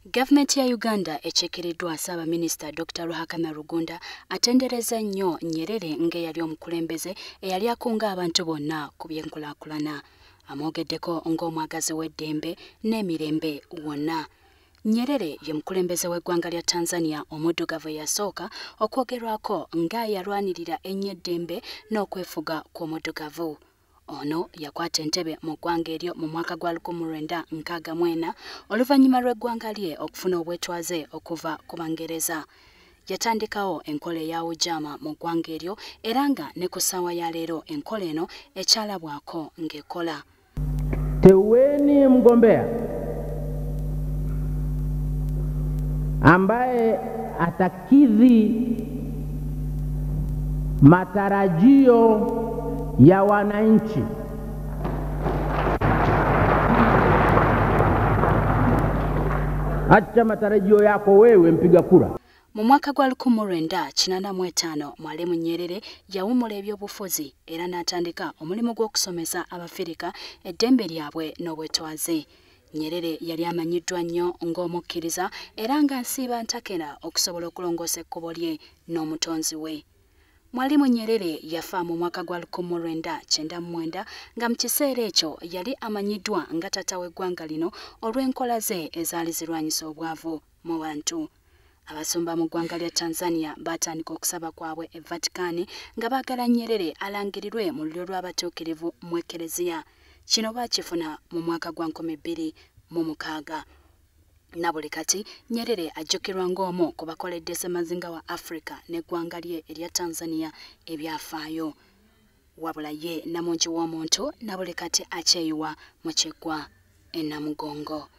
Gavumenti ya Uganda ekiikiriddwa Ssaabaminisita Dr. Ruhakana Rugunda atendereza nnyo Nyerere ng'eyali omukulembeze eyali akunga abantu bonna ku by'enkulaakulana. Amwogeddeko ng'omwagazi w'eddembe n'emirembe wonna. Nyerere ye mukulembeze w'eggwanga lya Tanzania omuddugavu eyasooka okwogerwako nga yalwanirira ennyo eddembe n'okwefuga kw'omuddugavu. Ono yakwata entebe mu ggwanga eryo mu mwaka gwa 1964 oluvannyuma lw'eggwanga lye okufuna obwetwaze okuva ku Bangereza. Yatandikawo enkola eya Ujamaa mu ggwanga eryo era nga ne ku ssaawa ya leero enkola eno ekyalabwako ng'ekola. Teueni mgombea ambaye atakidhi matarajio ya wananchi. Acha matarajio yako wewe mpiga kura. Mu mwaka gwa 1985 Mwalimu Nyerere yawummula ebyobufuzi era n'atandika omulimu gw'okusomesa Abafirika eddembe lyabwe n'obwetwaze. Nyerere yali amanyiddwa nnyo ng'omukkiriza era nga nsiiba ntakera okusobola okulongoosa ekkubo lye n'omutonzi we. Mwalimu Nyerere yafa mu mwaka gwa 1999 nga mu kiseera ekyo yali amanyiddwa nga taata w'eggwanga lino olw'enkola ze ezaali zirwanyisa obwavu mu bantu. Abasumba mu ggwanga lya Tanzania baatandika okusaba kwabwe e Vatican nga baagala Nyerere alangirirwe mu lulyo lw'abatuukirivu mu Ekereziya. Kino baakifuna mu mwaka gwa 2006. Na buli kati Nyerere ajjukirwa ng'omu ku bakoledde Ssemazinga wa Africa n'eggwanga lye erya Tanzania ebyafaayo. Wabula ye namungi w'omuntu na buli kati akyeyiwa mu kiggwa e Namugongo.